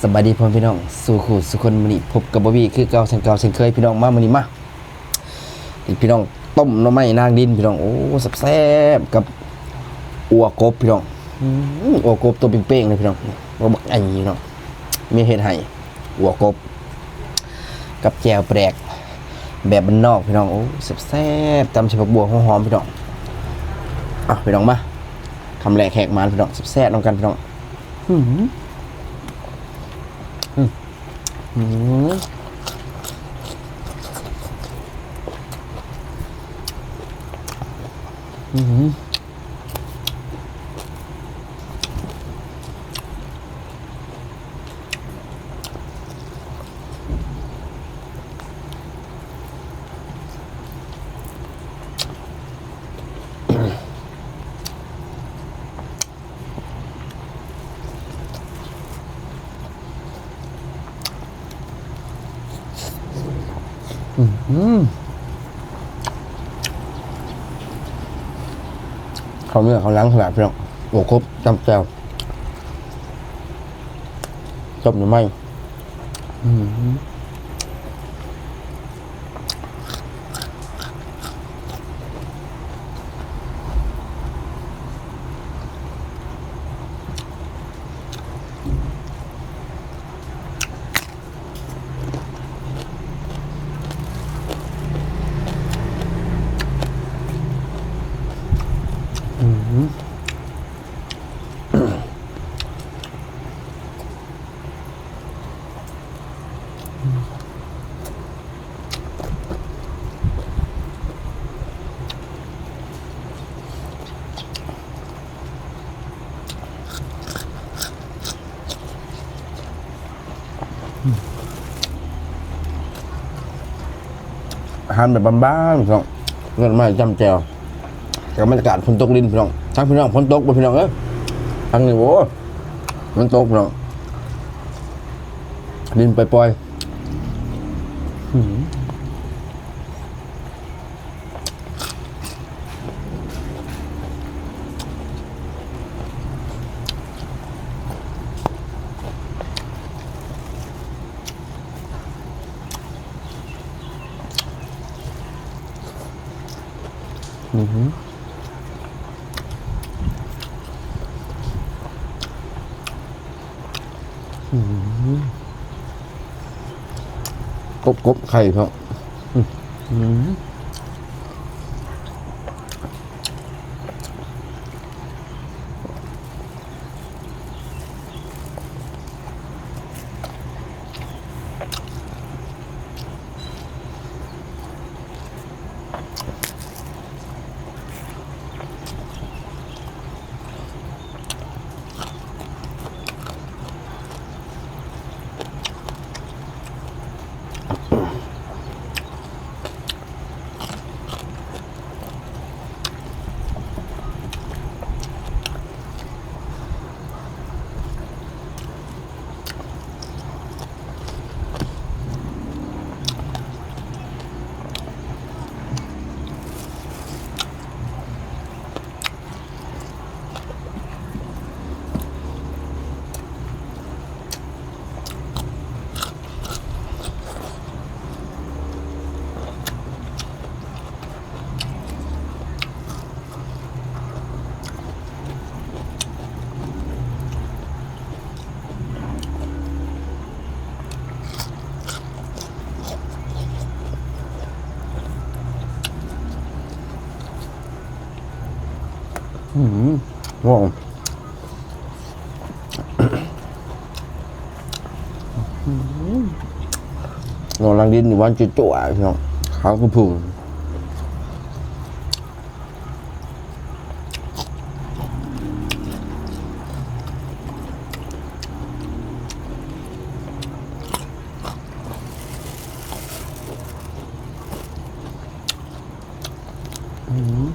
ສະບາຍດີພໍ່ແມ່ພີ່ນ້ອງສູ່ຄູ່ສູ່ຄົນ, ມື້ນີ້ພົບກັບບອບບີຄືເກົ່າ ເຊັ່ນເກົ່າເຊັ່ນເຄີຍພີ່ນ້ອງ. ມາມື້ນີ້ມາ ນີ້ພີ່ນ້ອງ ຕົ້ມໜໍ່ໄມ້ນາງດິນພີ່ນ້ອງ. ໂອ້ ແຊບໆ ກັບອົ່ວກົບພີ່ນ້ອງ. ອືມ ອົ່ວກົບໂຕເປ້ງໆ ເລີຍພີ່ນ້ອງ, ບໍ່ບັກໃຫຍ່ພີ່ນ້ອງ. ເມຍເຮັດໃຫ້ ອົ່ວກົບ ກັບແຈ່ວປາແດກແບບບ້ານນອກພີ່ນ້ອງ. ໂອ້ ແຊບໆ ຕຳໃສ່ຜັກບົວຫອມໆ ພີ່ນ້ອງ. ເອົາ ພີ່ນ້ອງມາ ຄຳແລກແຫກໝານພີ່ນ້ອງ, ແຊບໆ ນຳກັນພີ່ນ້ອງ. ອືມ ອືມ ອືມ ອືມ. ອືມ ເຂົ້າເນື້ອເຂົ້າໜັງຂະໜາດພີ່ນ້ອງ. ໂອ້ ຄົບ ຈ້ຳແຈ່ວ ຕົ້ມໜໍ່ໄມ້. ອືມ ອືມ ອາຫານແບບບ້ານໆ ພີ່ນ້ອງ, ໜໍ່ໄມ້ຈ້ຳແຈ່ວ ກັບບັນຍາກາດຝົນຕົກລິນພີ່ນ້ອງ. ທາງພີ່ນ້ອງຝົນຕົກບໍ່ພີ່ນ້ອງເອີຍ? ທາງນີ້ ໂອ້ຍ ຝົນຕົກພີ່ນ້ອງ, ລິນປ່ອຍໆ. ອືມ ອືມ ອືມ ກົບໆ ໄຂ່ເນາະ. ອືມ ອືມ. ອືມ ວ້າວ ອືມ ໜໍ່ນາງດິນນີ້ຫວານຈົວໆ ພີ່ນ້ອງ, ຂາວກະພຸ່ງ. ອືມ ອ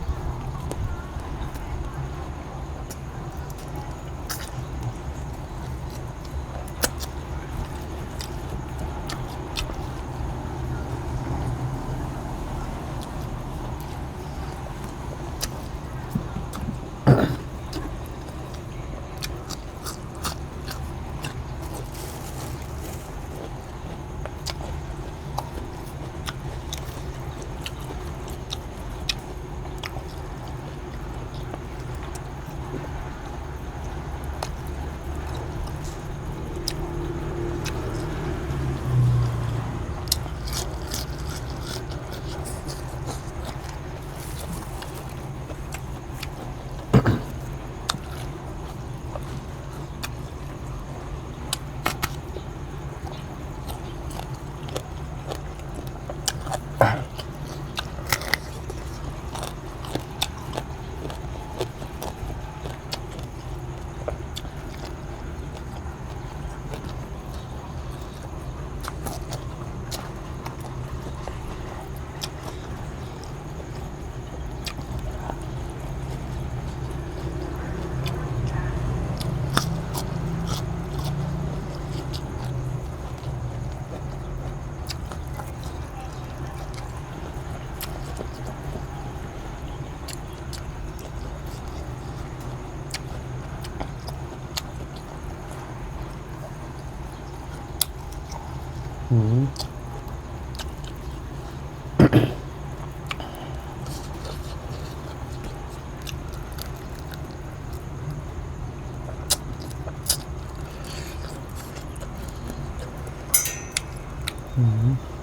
อืม อืม